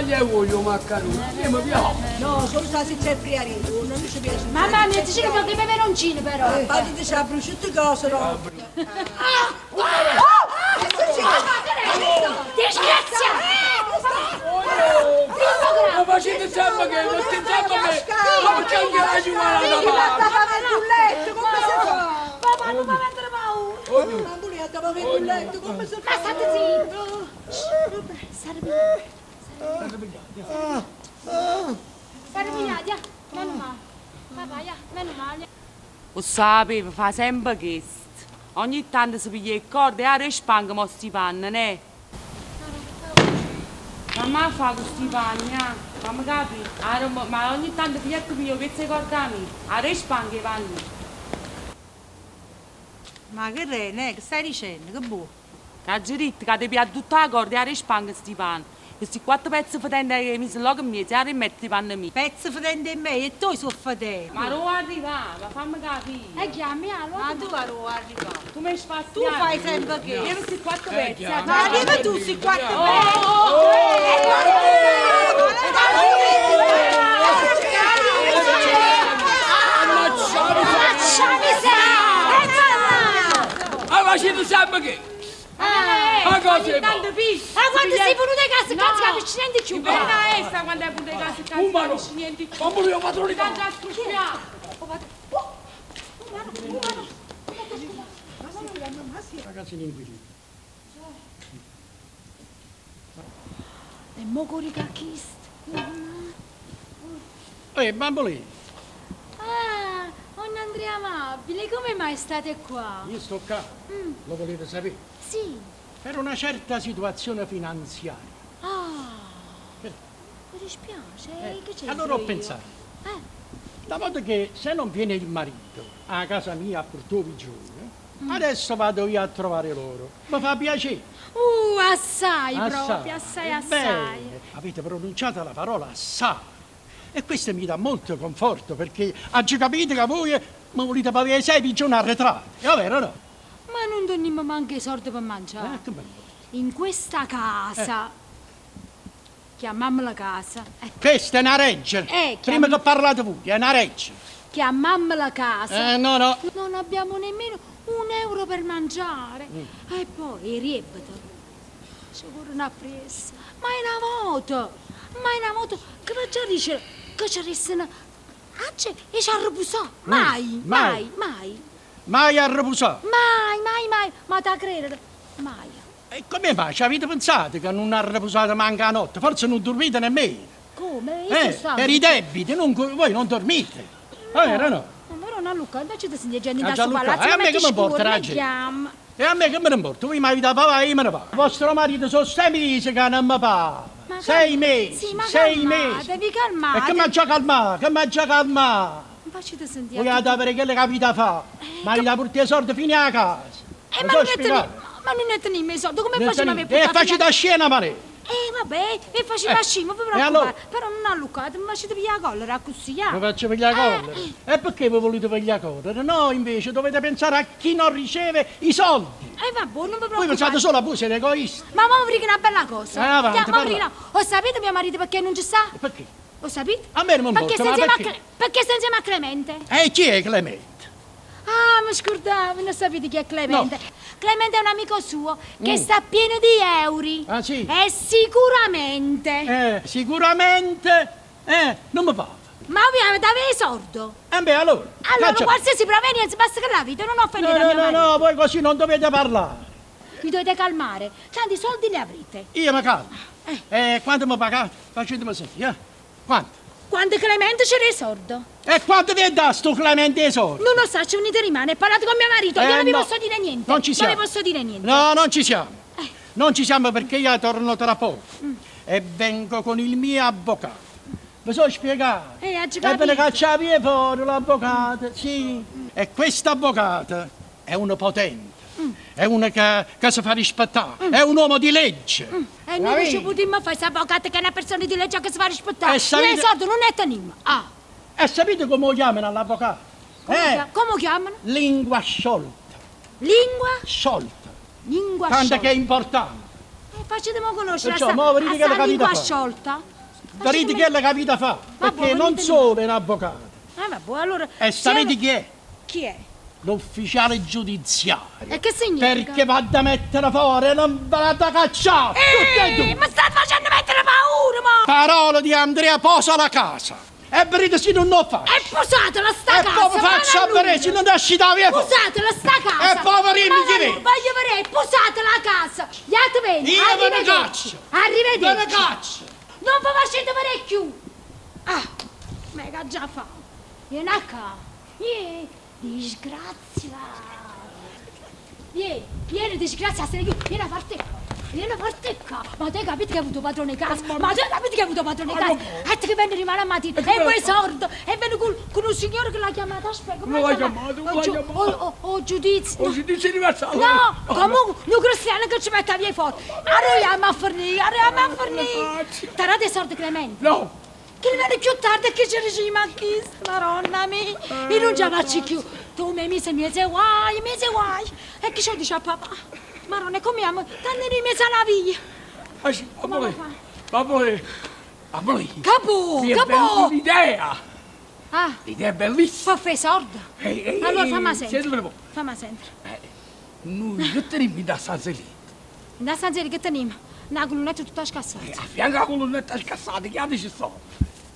Aglio e uoglio 'o maccarone, a me mi piace. No, solo salsiccia e friariello, non ci piace. Mamma mia, ci nu poco 'e peperoncino però. Fate c'ha prosciutto cosa no? Disgraziato! Ma facete sempre che, ma che sempre me, ma perché anche la ci vuole da parte? sul letto, come si fa? Papà, non mi mettere paura! Mamma mia, stavo sul letto, come si fa? Ma state zitto! State pigliando! State pigliando, meno male. Papà, ja, meno male. Lo sapevo, fa sempre questo. Ogni tanto si piglia il corde e ora spanca mo sti panni, ne? Mamma fa questi panni, ah, fammi capire. Ora mo- Ma ogni tanto piglia che piglio che si corda a me. Ora spanca i panni. Ma che re, ne, che stai dicendo? Che buo? Che ha detto che ti piace tutta la corda e ora spanca sti panni. Questi quattro pezzi fetenti che mi sono là in mezzo, e ora metti i panni miei. Pezzo fetente in me e tu sono fetente. Ma non arrivava, fammi capire. E chiami, allora. Ma tu arriva. Tu mi sfastidiato. Tu fai sempre che. Io questi quattro pezzi. chiama. Ma arriva tu questi quattro Faccia miseria! E mamma! Ma facete sempre che? Ma cosa è Tanto pizza. Ma quando sei venuto a casa, cazzo, capisci niente più. Bella essa quando è venuta a casa, cazzo, Umano. capisci niente più. Ma pure io padrone di Tanto a scrocchiare. Ragazzi inquilini. E mo corica chist. Ehi, bambolini, Ah, on Andrea Amabile, come mai state qua? io sto qua. Lo volete sapere? Sì. Per una certa situazione finanziaria. Ah. Mi dispiace, eh, che c'è? Allora ho pensato, Eh, da modo che se non viene il marito a casa mia a Portovigione, adesso vado io a trovare loro. Mi fa piacere. assai, proprio, assai, assai. Bene, avete pronunciato la parola assai. E questo mi dà molto conforto perché ho capito che voi mi volete pagare sei giorni arretrati. È vero o no? Ma non dormiamo manco i soldi per mangiare. Eh, come no? In questa casa, chiamiamola casa, Questa è una reggia. Eh, Prima che parlate voi, è una reggia. chiamiamola casa, Eh, no, no. non abbiamo nemmeno un euro per mangiare. E poi il riebito, ci vuole una pressa. Ma è una moto, ma è una moto che va già a dire che ci restano, ah, c'è, e ci ha riposato. Mai, mai. mai, mai, Mai a riposare. mai, mai, mai, ma da credere, mai. E come mai? Ci avete pensato che non ha riposato manca la notte? Forse non dormite nemmeno. Come? Io Eh, sono stanca. per i debiti, non- voi non dormite. È vero o no? No, ma non a Luca, invece ti senti gente A da suo Gianluca, palazzo, e a me che mi porta, la ragione? chiama. E a me che me ne importa? Voi mi avete pagato, io me ne pago. Vostro marito sono sei mesi che non mi paga. Ma Sei calma- mesi, Sì, ma sei calmate, mesi. vi calmate. E che mi ha già calmato, che mi ha già calmato. Facete sentire. Voi avete avere quello che avete fatto. Ma avete portato i soldi fino a casa. Eh, Lo ma so non è spiegare. ma non è tenere i soldi, come Non facciamo a tenete- portare E faccio fino a- da scena, Maria. Eh, vabbè, e faccio la scima, non vi E preoccupate. allora? Però non allucate, ma ci pigliare la collera così, ah. Mi faccio pigliare collera. E perché voi volete pigliare collera? No, invece dovete pensare a chi non riceve i soldi. Eh, vabbè, non vi Voi preoccupate. pensate solo a voi, siete egoisti. Ma mo vi dico una bella cosa. Eh, avanti, Ya, mo vi parla. dico una- Ho sapete mio marito perché non ci sta? E perché? Ho sapete? A me non Perché importa, sta ma insieme a perché? Cle- perché sta insieme a Clemente? E chi è Clemente? Ah, mi scordavo, non sapete chi è Clemente. Clemente è un amico suo che sta pieno di euro. Mm. Ah, sì? E sicuramente. Eh, sicuramente, eh, non mi paga. Ma ovviamente aveva sordo. E beh, allora. Allora, caccia- qualsiasi provenienza, basta che la vita, non No, offendete no, mio no, marito. no, voi così non dovete parlare. Vi dovete calmare. Tanti soldi li avrete. Io mi calmo. Eh, quanto mi pagate? Facetemi sentire, eh? Quanto? Quando Clemente c'era il sordo. E quanto vi dà sto Clemente i soldi? Non lo so, c'è un'idea rimane. Parlate con mio marito, io Eh, non vi no. posso dire niente. Non ci siamo. Non vi posso dire niente. No, non ci siamo. Non ci siamo perché io torno tra poco. E vengo con il mio avvocato. Vi so spiegato. Eh, oggi E ve ne capito. caccia via fuori l'avvocato, sì. E questo avvocato è uno potente. È uno che, che si fa rispettare. È un uomo di legge. E noi non ci potremmo fare questo avvocato che è una persona di legge che si fa rispettare. Eh, sapete- Noi soldi non è tenimo. Ah, E sapete come lo chiamano l'avvocato? come, Eh, chiam- come chiamano? lingua sciolta. Lingua? Sciolta. Lingua Tanto sciolta. che è importante. Eh, facetemi conoscere Perciò, la mo vedi che sta la lingua capita fa. sciolta. Vedete quello che avete fa, Ma perché buono, non venite solo è un avvocato. Ah, vabbè, allora... E sapete chi è? Chi è? L'ufficiale giudiziario. E che significa? Perché va da mettere fuori e non ve la da cacciare. Tutte e due. Ma state facendo mettere paura, ma! Parola di Andrea Posa alla casa. E vedete se non lo faccio. E posatela sta E casa! poi faccio a vedere se non esci da via fuori. Posatela sta casa! E poverino Ma chi non vede? Voglio vedere, posatela a casa! Iate bene, Io ve ne arrivederci! caccio. Arrivederci! Ve ne caccio. Non vi facete vedere più! Ah, ma che già fa? Vieni a qua! Vieni, disgrazia! Vieni, vieni disgrazia, se ne vieni a parte qua! Vieni a parte qua! Ma te capite che hai avuto padrone casa? Ma te capite che hai avuto padrone casa? E te che venne rimane a mattina, e poi sordo, e venne con un signore che l'ha chiamata, aspetta, come Come l'ha chiamata? chiamato? Come l'ha chiamato? O giudizio. O giudizio universale. No, comunque, un cristiano che ci mette via fuori. Arriviamo a fornire, arriviamo a fornire. Tarate sordi Clemente. No. Che viene più tardi che ci riusciamo a chi? Maronna mia. Io non ce la faccio più. Tu mi hai messo in mezzo ai guai, in mezzo ai guai. E che ci dice a papà? Maronna, come amo? Tanto in mezzo alla via. Ah, sì, Amore, amore, amore. Capo, Mi è capo. venuta un'idea. Ah, L'idea è bellissima. fa fare sordi. Ehi, ehi, Allora ehi, fammi sentire. senti un po'. Fammi sentire. Noi che teniamo da Sanzelì? Da San che teniamo? Una colonnetta tutta scassata. A fianco alla colonnetta scassata, che altro ci sono?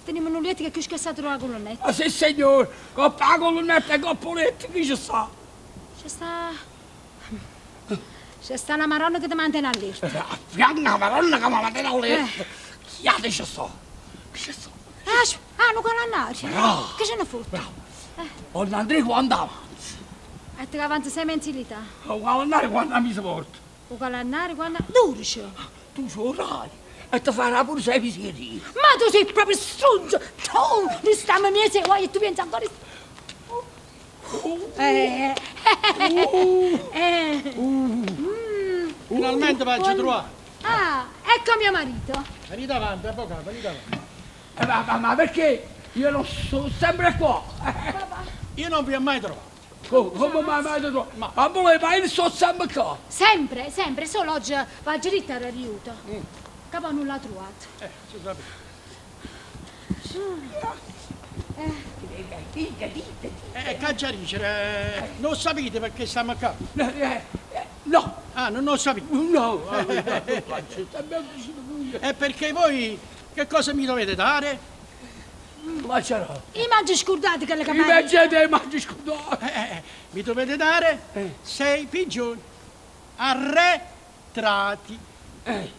Teniamo un letto che è più scassato della colonnetta. Ah, sì, signore, coppa la colonnetta e coppa il letto, chi ci sta? C'è sta... C'è sta una maronna che ti mantiene allerta. A fianco alla maronna che mi mantiene allerta. Chi altro ci sta? Chi ci sta? Ah, ah, un calendario. Bravo. Che ce ne fotte? Bravo. Don Andrea quando avanza? E ti avanza sei mensilità. Il calendario quando mi si porta? O calendario quando... 12. Tu c'hai orario e ti farà pure sei visiti. Ma tu sei proprio stronzo! Tu, mi stiamo mesi guai e tu pensi ancora... Eh... Eh... Finalmente faccio trovare. Ah, ecco mio marito. Venite avanti, avvocato, venite avanti. Ma perché? Io non sono sempre qua. Io non vi ho mai trovato. Come mai mai trovato? Ma ma io sono sempre qua. Sempre, sempre, solo oggi va a dritta all'aiuto. Capo non l'ha trovato. Si sapeva. Cacciaricere, non sapete perché stiamo qua? No. Ah, non lo sapete? No. È perché voi che cosa mi dovete dare? Ma c'era. Io mangio scordate che le I camere. mangiate, mangio scordate. Mi dovete dare 6 pigioni arretrati.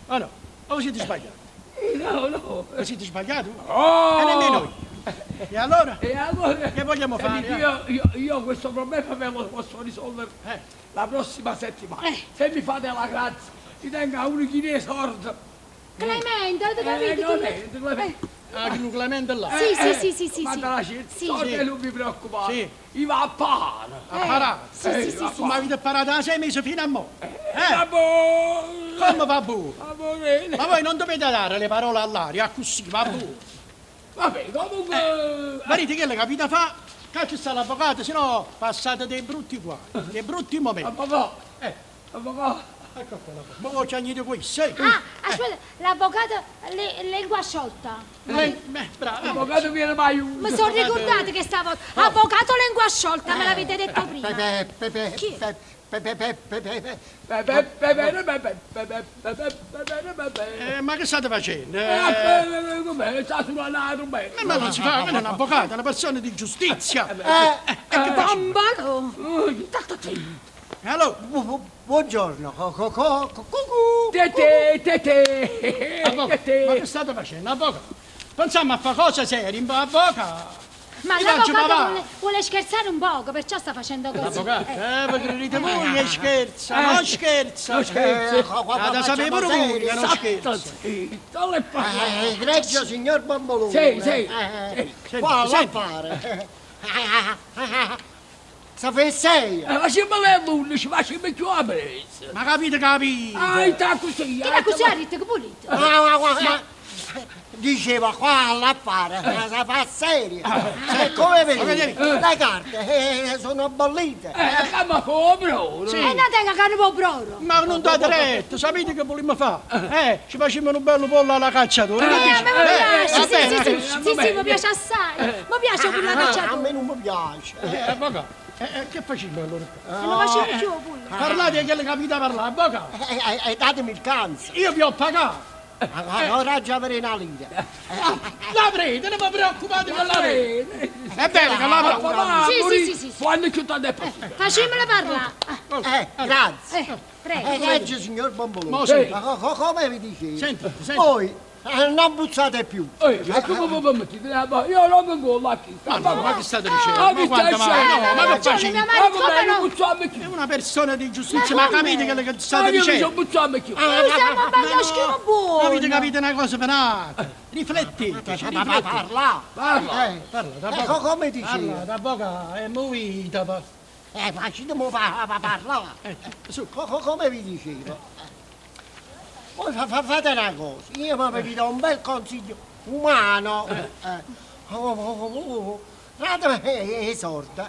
Oh no, o siete sbagliati? No, no. O siete sbagliati? Oh! E nemmeno io. E allora? E allora? Che vogliamo fare? Io questo problema me lo posso risolvere la prossima settimana. Se mi fate la grazia, ti tengo a un chilo di sordo. Clemente, avete capito? Clemente, Clemente. Ah, Clemente là. Sì, sì, sì, sì, sì. Guarda la scelta, Sì. sordo e non mi preoccupare. Sì. Io va a parare. A parare? Sì, sì, sì, sì. Ma avete parato da 6 mesi fino a mo'? Va buono. Come va buono? Va bene. Ma voi non dovete dare le parole all'aria, così, va buono. Vabbè, comunque... Guardate che la capita fa, che ci sta l'avvocato, sennò passate dei brutti guai, dei brutti momenti. Avvocato, avvocato. Ecco qua l'avvocato. Ma voi c'è niente qui, sì. Ah, aspetta, l'avvocato lingua sciolta. Bravo. L'avvocato viene mai un... Mi sono ricordata che stavo... Avvocato lingua sciolta, me l'avete detto prima. Pepe, pepe, Chi è? pepe, pepe, pepe, Pepe, pepe, pepe, pepe, pepe, pepe, pepe. Ma che state facendo? Com'è? Sta sulla trombetta. Ma non si fa, quello è un avvocato, è una persona di giustizia. Che Bambalo! Allora, Buongiorno, cucù. Te, te, te, Avvocato, ma che state facendo, avvocato? Pensiamo a fare cose serie, avvocato. Ma Mi faccio l'avvocato papà. vuole scherzare un poco, perciò sta facendo così. L'avvocato, voi credete voi che scherza, non scherza. Non scherza. Ah, da sapere pure voi che non scherza. Zitto, le parole. Egregio signor Bambolone. Sì, sì. Sì. Qua Senti. l'affare. Sa fai sei. Facciamo le 11, facciamo più a prezzo. Ma capite, capite. Ah, sta così. Che la così ha detto che pulito. Diceva qua l'affare si fa serio. E come vedete, le carte sono bollite. Ma come ora? Sì. E non tengo carne per broro. Ma non date retta, sapete che vogliamo fare? Ci facciamo un bello pollo alla cacciatora. Che dici? A me mi piace, va sì, bene. sì, sì, sì, sì, mi piace assai. Mi piace pure la Ah, a cacciatora. me non mi piace. Avvocato, che facciamo allora? E non facciamo più pure. Parlate di quello che avete parlato, avvocato. Datemi il canzo. Io vi ho pagato. Ora già avrei una lira. L'avrete, non vi preoccupate che l'avrete. È vero che l'avrò. Sì, sì, sì, sì. Quando più tardi è possibile. Facciamola parlare. Grazie. Prego. Grazie, signor Bombolone. Mo senti. Ma come vi dicevo? Senti, senti. Voi non bussate più. Ma come vi mettete? Io non vengo là qui. Ma no, ma che state dicendo? Ah, Ma che quando stai mai? No, dicendo? ma che ragione, facete? mia marito, come no? Non bussiamo più. È una persona di giustizia, ma capite quello che Ma state io mi dicendo? sono buttato più. Noi siamo un bello schifo buono. Avete capito una cosa per un'altra? Riflettete, Ma riflettete. parla. Parla. Parla, Ecco come dicevo. Parla, avvocato, è movita. Facciamo parlare. Su. Come vi dicevo? Voi fate una cosa, io vi do un bel consiglio umano. Datemi i soldi.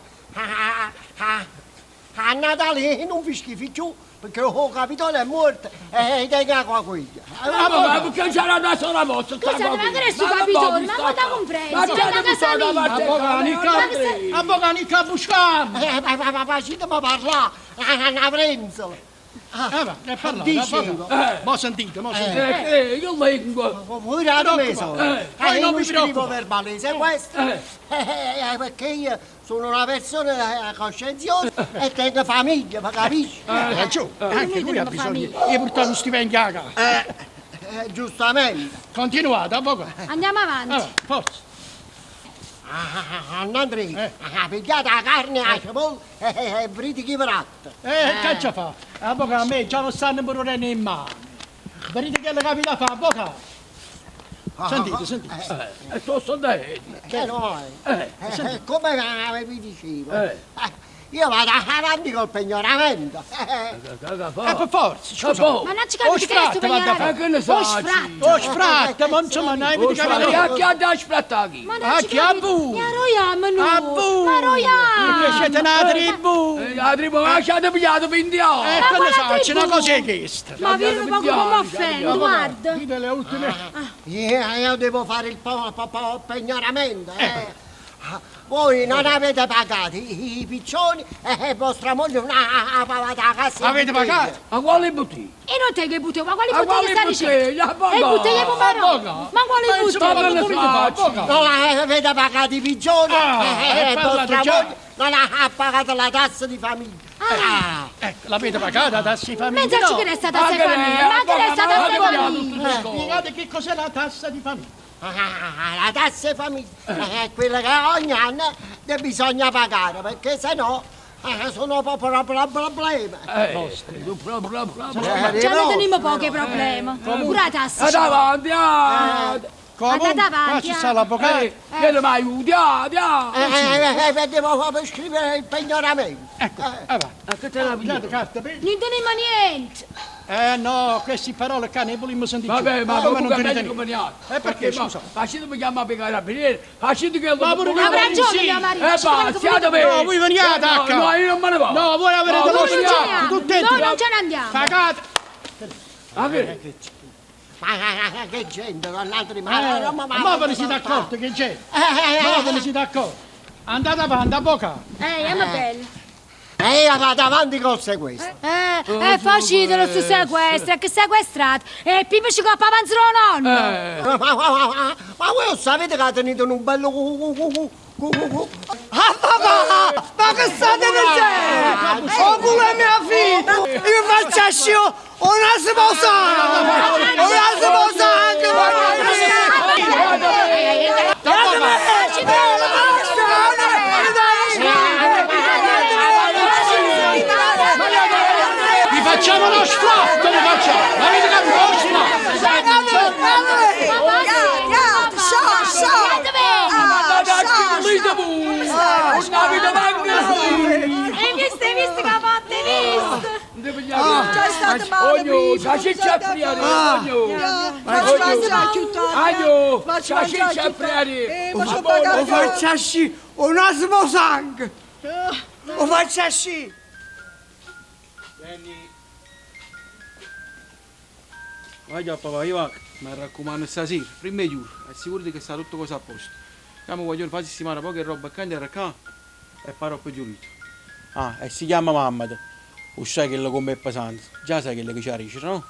A Natale non vi schifi più, perché il capitolo è morto e tengo qua quella. Ma perché c'era una sola volta? Scusa, ma che è sto capitolo? Ma cosa compreso? Ma Ma da casa mia. Avvocato, avvocato, che buscamo! Ma facitemi parlare, una frenzola. Va, ne parlate, Dicevo. avvocato. Mo sentite, mo sentite. Io vengo. Voi datemi i soldi. Poi Io non vi scrivo preoccupate. verbale sequestro, perché io sono una persona coscienziosa e tengo famiglia, ma capisci? Ragione, anche lui ha bisogno di portare un stipendio a casa. Giustamente. Continuate, avvocato. Andiamo avanti. Allora, forza. Andrea, pigliate la carne, la cipolla e briti chi vratta. Che ci fa? Avvocato, a me già non stanno morendo in mano. Vedete che le capita fa, avvocato? Sentite, sentite. Sto sentendo. Che no, come vi dicevo, io vado avanti col pegnoramento. Per forza, scusa. Ma non ci capisco che è sto sfratto, vado a pegnoramento. Che ne O sa? sfratto. Oh, sfratta, ma insomma, non avete capito. Chi ha da sfrattare? Ma Ah, non ci chi ha capito. bu? Mi arroiamo noi. A bu! Ma arroiamo. Perché siete una tribù! La tribù, ma ci hanno pigliato 20 anni. Che ne quale so, c'è una tribù? cosa è questa. Ma vedi poco come offendo, guarda. Dite le ultime. Io devo fare il pegnoramento. Voi non avete pagato i piccioni e vostra moglie non ha pagato la cassa. Avete pagato? Ma quale bottiglia? E non te che bottiglia, ma quale Ma bottiglia quale sta dicendo? bottiglia? E bottiglia pomarolo? Ma quale insomma, bottiglia? ma che volete fare, avvocato? Non avete pagato i piccioni Ah, e parlate vostra già. moglie non ha pagato la tassa di famiglia. Ah. Ecco, l'avete pagata la tassa di famiglia? Pensaci No. che resta tassa di famiglia, ma che resta tassa di famiglia? Spiegate che cos'è la tassa di famiglia. La tassa di famiglia è quella che ogni anno bisogna pagare, perché se no sono proprio problemi. Già ne teniamo pochi problemi. Pure la tassa. Andate avanti, ah. Comunque, Andate qua avanti, ci ah. sta l'avvocato. Che mi aiuti, ah, ah. Devo scrivere il pegnoramento. Ecco, va. Che te la Pigliate carta, per. Non teniamo niente. No, queste parole qua ne vogliamo sentire. Vabbè, ma come non comunque te è ne meglio tenete? come niente. Perché, scusa? Facetemi chiamare per i carabinieri, facete che... Ma pure Ha ragione sì. mio marito. ci Va, vuole che siate bene. No, voi veniate a No, casa. no, io non me ne vado. No, voi avrete No, lo voi Noi non ce ne sfratto, andiamo. tutti e Noi due. non ce ne andiamo. Pagate. Ma che? Ma che gente, dall'altro ma Ma ve ne siete accorti che c'è? Ma ve ne siete accorti? Andate avanti, avvocato. È bello. E io vado avanti col sequestro. Facitelo sto sequestro, che sequestrato. E prima ci coppa avanzi lo nonno. Ma voi lo sapete che tenete un bello cu. Ah, papà! Ma che state dicendo? Oh, pure mia figlia! Io faccio una sposata! Una sposata anche per mia figlia! Vi facciamo uno sfratto, vi facciamo! Avete capito? Lo sfratto! Hai visto, hai visto che ha fatto, hai visto? C'è stato male Ognuno, prima, la ciccia a friare, ognuno. Facci mangiare più tardi. Agno, Facci la mangiare ciccia a più tardi. friare. Ma c'ho O pagato. faccia ascì, o nasmo sangue! O faccia ascì! Vai a papà, io vado, mi raccomando stasera, prima di giuro, assicurati che sta tutto cosa a posto. Chiamo voglio fare sistemare poche roba qua e qua e parò per giurito. Ah, e si chiama mamma. O sai che come è pesante, già sai che che c'ha dice, no?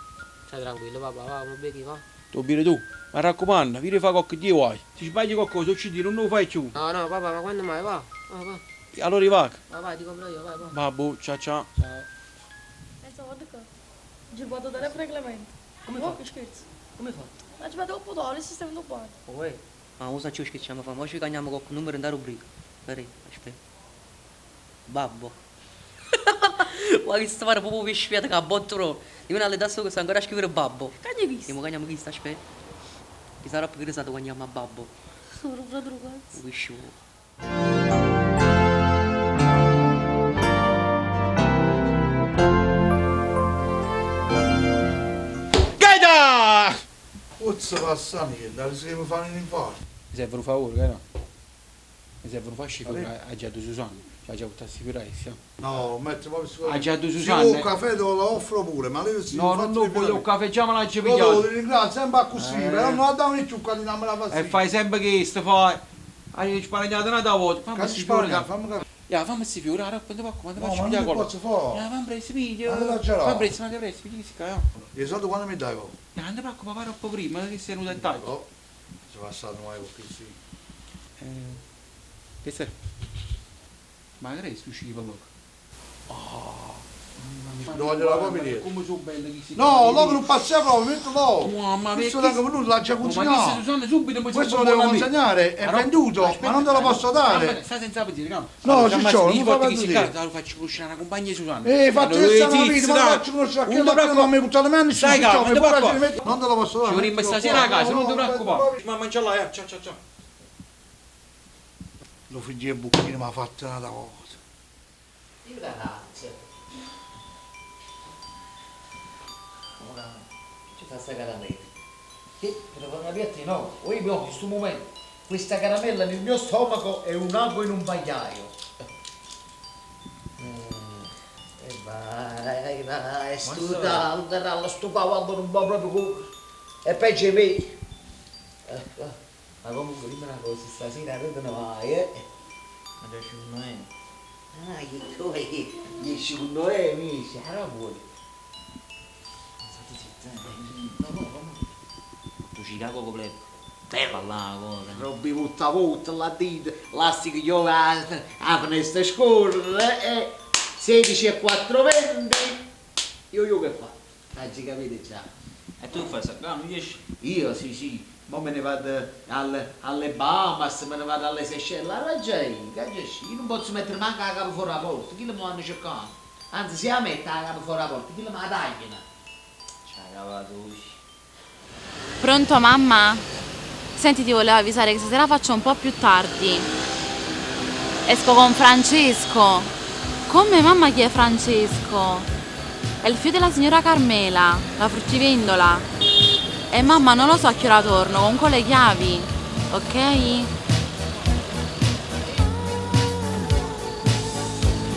Stai tranquillo papà, va, non becchi, va. Tu dire tu, mi raccomando, vieni fa qualche dio vuoi. Se sbagli qualcosa, uccidi, non lo fai più. No, no, papà, ma quando mai, va? Va, va. Allora va. Va, vai, ti compro io, vai, va. Babbo, ciao ciao. Ciao. Ci vado dare regolamento. Come Oh, fa? che scherzo. Come hai fatto? Ma ci vado dopo il sistema dopo. Oh, eh. Ma cosa ci scherziamo fa? Ma ci cagniamo con il numero in rubrica. Vedi, aspetta. Babbo. Ma che sta proprio per sfiata che botto proprio. Io non alle adesso che sto ancora a scrivere babbo. Cagni chi? E mo cagniamo chi sta, aspetta. Chi sarà più risato quando andiamo a babbo. Sono proprio cazzo. Che scemo. Gaida! Pozzo passa niente, si deve fare un infarto. Mi serve un favore, che no? Mi serve un fascio a già Susanna. Cioè, già tutta sicurezza. No, metto proprio su. Ah, già tu, Se Susanna, vuoi eh. un caffè te lo offro pure, ma lei si No, non lo voglio un caffè, già me l'ha già Io lo pigliato. ringrazio sempre così, Eh. però non dammi più quando non me la fastidio. E fai sempre questo, fai. Hai sparagnata un'altra volta. Fammi Che sti spara, fiori. fammi capire. Ya, fammi sti fiori, ora quando va, quando No, faccio ma non pigliare ti quello. posso fare. Ya, fammi presto, piglio. Ma te ce l'ho. Fammi presto, fammi presto, pigli che si caglia. I soldi quando mi dai poi? Ya, non ti preoccupare, fare un po' prima, che sei venuto a taglio. Oh, si è passato mai con questi. Che sei? Ma che è usciva poco? Oh, Lo voglio la copia dietro. Come sono belle che si No, l'ho non passa proprio, mettilo. Mamma mia, Questo che- l'hanno venuto, l'ha già No, ma consegnato. che Susanna subito mi Questo lo devo consegnare, è venduto, ma non te lo posso dare. Sta senza pensiero, calma. No, Allora, Ciccio, ammazza, non io mi porto fa chi si vedere. cazzo, lo faccio conoscere una compagna di Susanna. Eh, fatto Allora, questa una tizi, vita, ma dai. faccio conoscere a Non che ti non preoccupare. mi buttate mai nessuno, Stai Ciccio, calmo, mi non ti pure preoccupare. ci rimetto- Non te lo posso dare. Ci vorremmo mettilo stasera a qua. casa, No, non ti no, preoccupare. Ma mangia là, ciao ciao ciao. Lo figlio di Bucchino mi ha fatto una cosa. Io ragazzi. Ora, ci fa sta caramella? Che per fare una piatta no, io in questo momento. Questa caramella nel mio stomaco è un ago in un pagliaio. E vai, vai, sto dal, sto cavallo non va proprio con... È peggio di me. Ma comunque dimmi una cosa, stasera te ne vai, eh? Ma già secondo me. Ah, che come? Che secondo me, mi sarà buono. State zitta, eh. No, no, no. Tu Chicago Club. Bella la cosa. Robbi butta butta, la dita, l'astico io a, a finestra scorre, eh, 16 e 420. Io io che fa? Hai capito già. E tu fai sa, no, non riesci. Io sì sì, mo me ne vado alle, alle Bahamas, me ne vado alle Seychelles, la ragione, che io non posso mettere manco la capo fuori la porta, chi mi hanno cercato? Anzi, se la metto la capo fuori la porta, chi me la tagliano? C'hai cavato. Pronto mamma? Senti, ti volevo avvisare che stasera faccio un po' più tardi. Esco con Francesco. Come mamma chi è Francesco? È il figlio della signora Carmela, la fruttivendola. E mamma non lo so a che ora torno, comunque ho le chiavi, ok?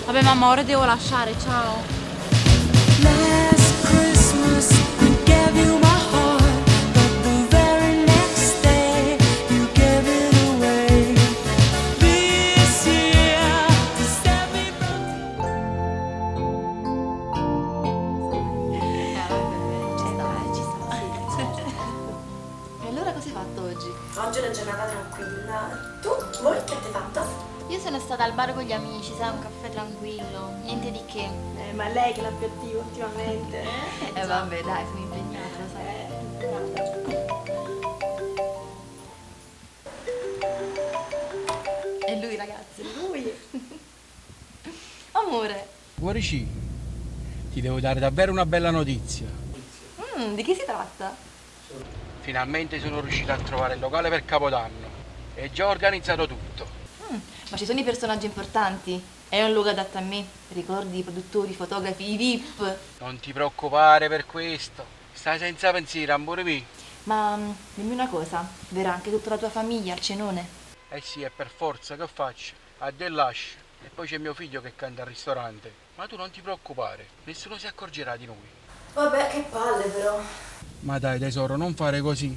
Vabbè mamma, ora devo lasciare, ciao. Last Christmas I gave you my heart, but the very next day you gave it away. This year to set me E allora cosa hai fatto oggi? Oggi è una giornata tranquilla. Tu, voi che avete fatto? Io sono stata al bar con gli amici, sai, un caffè tranquillo, niente di che. ma è lei che l'ha più attiva ultimamente. Eh vabbè, dai, sono impegnata, lo sai. È lui, ragazzi, è lui. Amore. Guaricì, ti devo dare davvero una bella notizia. Di chi si tratta? Finalmente sono riuscito a trovare il locale per Capodanno. È già organizzato tutto. Ma ci sono i personaggi importanti. È un luogo adatto a me. Ricordi i produttori, i fotografi, i VIP. Non ti preoccupare per questo. Stai senza pensiero, amore mio. Ma dimmi una cosa, verrà anche tutta la tua famiglia al cenone? Eh sì, è per forza, che faccio? A lascio. E poi c'è mio figlio che canta al ristorante. Ma tu non ti preoccupare, nessuno si accorgerà di noi. Vabbè, che palle però. Ma dai tesoro, non fare così.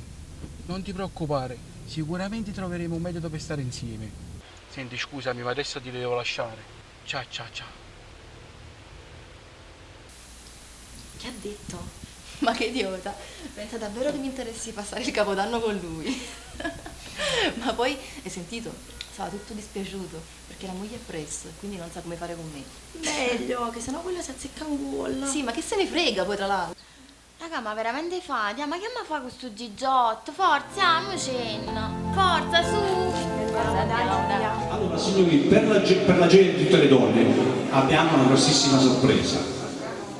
Non ti preoccupare, sicuramente troveremo un metodo per stare insieme. Senti, scusami, ma adesso ti devo lasciare. Ciao, ciao, ciao. Che ha detto? Ma che idiota! Pensa davvero che mi interessi passare il capodanno con lui. Ma poi, hai sentito? Stava tutto dispiaciuto perché la moglie è presso e quindi non sa come fare con me. Meglio, che sennò quello si azzecca un culo. Sì, ma che se ne frega poi tra l'altro. Raga, ma veramente fa? Ma che ma fa questo Gigiotto? Forza, andiamo Forza, su! Allora signori, per la, per la gioia di tutte le donne abbiamo una grossissima sorpresa.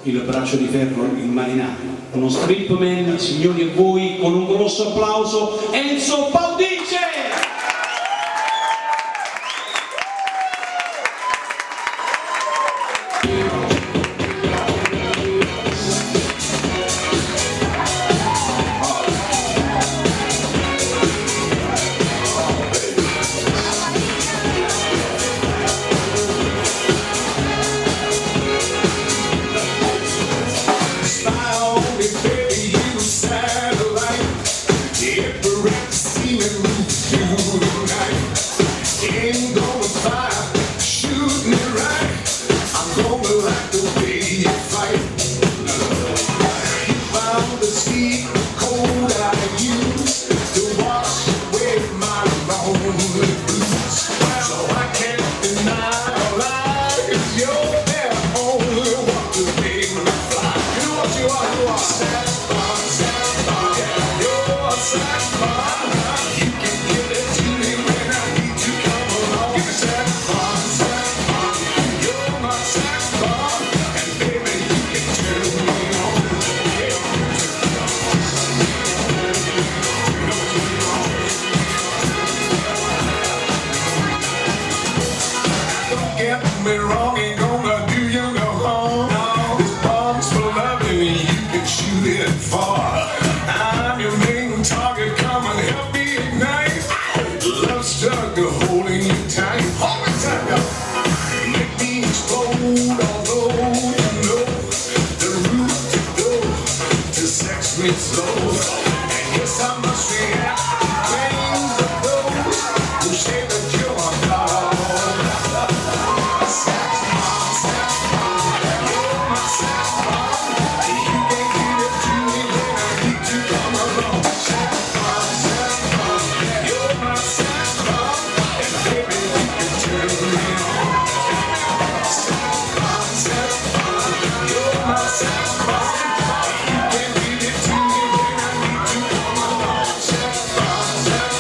Il braccio di ferro, il marinaio, uno stripman, signori e voi, con un grosso applauso, Enzo Paudice! Smile on me, baby, you satellite. Every see me move through the night. Ain't gonna fire, shoot me right. I'm gonna like the way you fight. You found the secret code I use to wash away my lonely blues. So I can't deny or lie, 'cause you're the only one to make me fly. You know what you are sex bomb, sex bomb, yeah, you're a sex bomb. You can give it to me when I need to come along. Give me sex bomb, sex bomb, you're my sex bomb, and baby you can turn me on. Yeah. Don't get me wrong, ain't gonna do you no harm. This bomb's for loving, and you can shoot it far. I'm your main target, come and help me ignite. Love struggle holding you tight. Hold me tight, y'all. Make me explode, although you know the route to go to sex me slow. And yes, I must react to claims of those who say that you're my God. Sex bomb, sex bomb, you're my sex bomb. You can give it to me when I need to come along. Sex bomb, sex bomb, you're my sex bomb, and baby you can turn me on. Sex bomb, sex bomb, you're my sex bomb. You can give it to me when I need to come along. Sex bomb, sex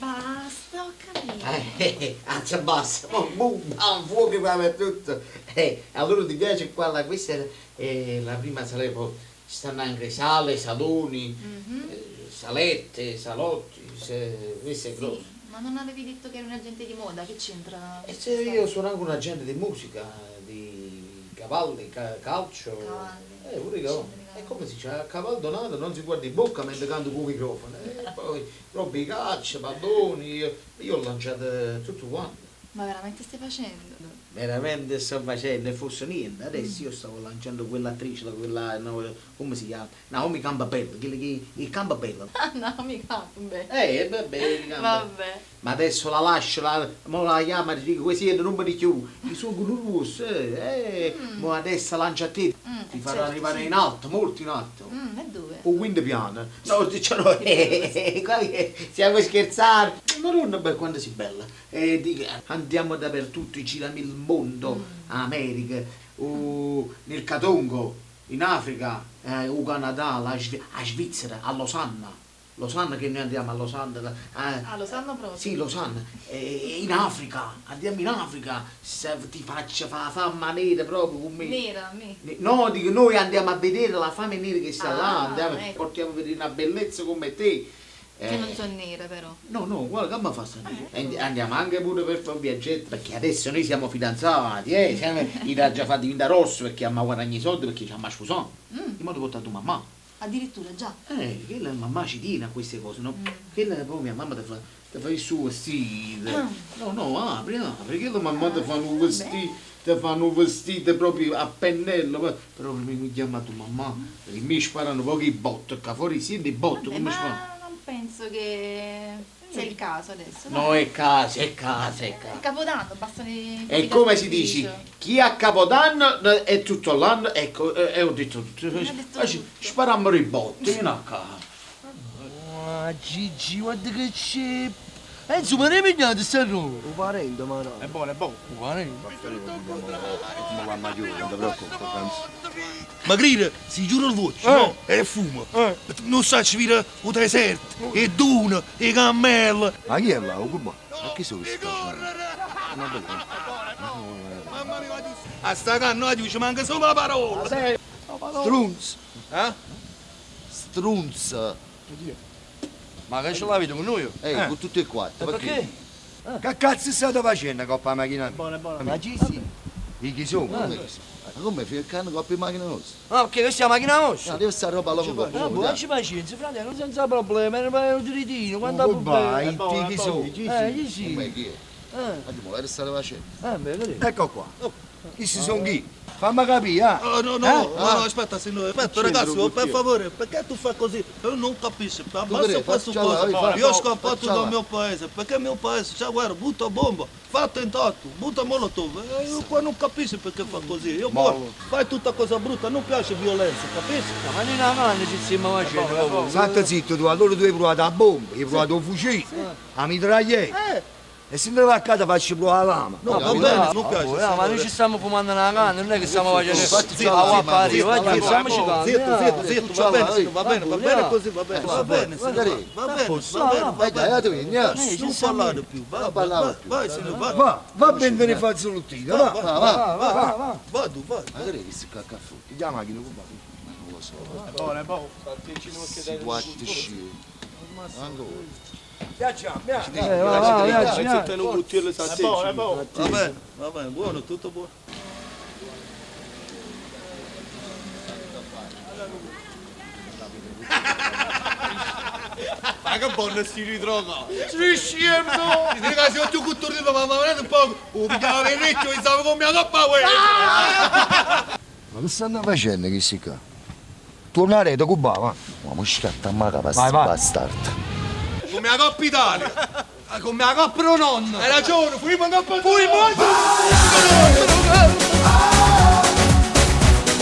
Basta, ho capito. Anzi basta, mo boom, bam, fuoco dappertutto. Allora ti piace qua, la, questa è la prima sala, poi ci stanno anche sale, saloni, salette, salotti, questo è grosso. Ma non avevi detto che eri un agente di moda? Che c'entra? E se io sono anche un agente di musica, di cavalli, calcio. Cavalli. Pure i cavalli. E come si dice, a cavallo donato non si guarda in bocca mentre canto con il microfono. E poi roba di calcio, palloni, io ho lanciato tutto quanto. Ma veramente stai facendo? Veramente sto facendo, e fosse niente. Adesso io stavo lanciando quell'attrice, quella, no, come si chiama? Naomi Campbell, quella che il Campbell. Ah, Naomi Campbell. Vabbè, il Campbell. Vabbè. Ma adesso la lascio, mo la chiama e dico, questo è il numero di chiù. Mi sono con un russo, mo adesso lancia a te, ti farà certo, arrivare sì. in alto, molto in alto. E dove? O quinto piano. No, diciamo, qua che stiamo a scherzare. Madonna, beh, quanto sei bella. Dico, andiamo dappertutto, giriamo il mondo, America, nel Catongo, in Africa, o Canada, a Svizzera, a Losanna. Losanna che noi andiamo a Losanna. Ah, Losanna proprio? Sì, Losanna. In Africa, andiamo in Africa, se ti faccio fa fama nera proprio con me. Nera, a me? No, dico, noi andiamo a vedere la fame nera che sta là, andiamo, ecco. Portiamo a vedere una bellezza come te. Che non sono nera però. No, no, guarda che mi fa stare. Andiamo anche pure per fare un viaggetto, perché adesso noi siamo fidanzati, siamo, io già fatto diventare rosso perché abbiamo guadagnato i soldi perché ci abbiamo sposato. In modo portato mamma. Addirittura già. Che la mamma ci tiene a queste cose, no? Che la, poi mia mamma ti fa il suo vestito. No, no, apri, apri, che la mamma ti fa un vestito, ti fa un vestito proprio a pennello. Però mi chiama tua mamma, perché mi sparano pochi botte, qua fuori si di botte, come si fa? Non penso che sia il caso adesso. No, è caso, è caso, è caso. È Capodanno, bastano i E come si dice, chi a Capodanno è tutto l'anno, ecco, e ho detto tutto. Sparammo i botti, vieni a casa. Ah, Gigi, guarda che c'è. Insomma, ne pigliate sta roba. Un parente, ma no. È buono, è buono. Un parente. Ma va maggiore, non ti preoccupare. Ma grida, si giura il voce, no? E fuma. Non sa ci vira o deserto, e duna, e cammella. Ma chi è là? O Cuba? Ma chi sono questi? A sta canna ci manca solo la parola. Strunz. Eh? Strunz. Ma che ce l'avete con noi? Con tutti e quattro. Perché? Che cazzo state facendo con la macchina? Buona, buona. Ma chi sì? I chi sono? Ma come fai il cane con la macchina nostra? Ah, perché questa è la macchina nostra? No, deve stare roba là con No, buona, ci pazienza, fratello, non senza problema, è un diritino, quando Oh, vai, chi sono? Chi sì? Come chi è? Ma che state facendo? Beh, Ecco qua. Chi si sono chi? Fammi capire, ah. Oh, no, no, no, no, aspetta, signore, aspetta, ragazzi, per favore, perché tu fai così? Io non capisco, abbassa questo cosa. Io ho scappato dal mio paese, perché il mio paese, cioè, guarda, butta bomba, fa attentato, butta molotov. Io qua non capisco perché fa così. Io morto, fai tutta cosa brutta, non piace violenza, capisci? Ma noi una mano ci stiamo facendo. Stai zitto tu, allora tu hai provato la bomba, hai provato il fucile, la mitraglietta. E se ne va a casa faccio provare la lama. No, va bene, non piace. No, ma noi ci stiamo fumando una canna, non è che stiamo facendo a pari, Zitto, zitto, zitto, va bene, va bene, va bene così, va bene, va bene, va bene, va bene, va bene, non parlare più, va, vai, signore, va. Va, va bene, te ne faccio l'utile, va, va, va, va, vado, vado. Ma che si cacca fuori? La macchina, come Non lo so. È buono, è buono. Si quattro sci. Ancora. Viaggiamo, viaggiamo. Va bene, va bene, buono, tutto buono. Ma che buono si ritrova! Sì, scemo! Ti dico che se tu culturino, ma veramente un poco, o pigliava il riccio e stavo con mia coppa, Ma che stanno facendo questi qua? Tornare da Cuba, va! Ma mo scatta a maga, bastardo! Come la Coppa Italia! Come la Coppa nonno! Hai ragione, fuimmo in Coppa Fuimmo!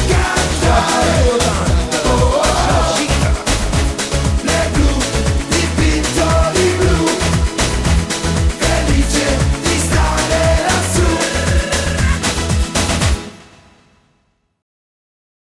Canta.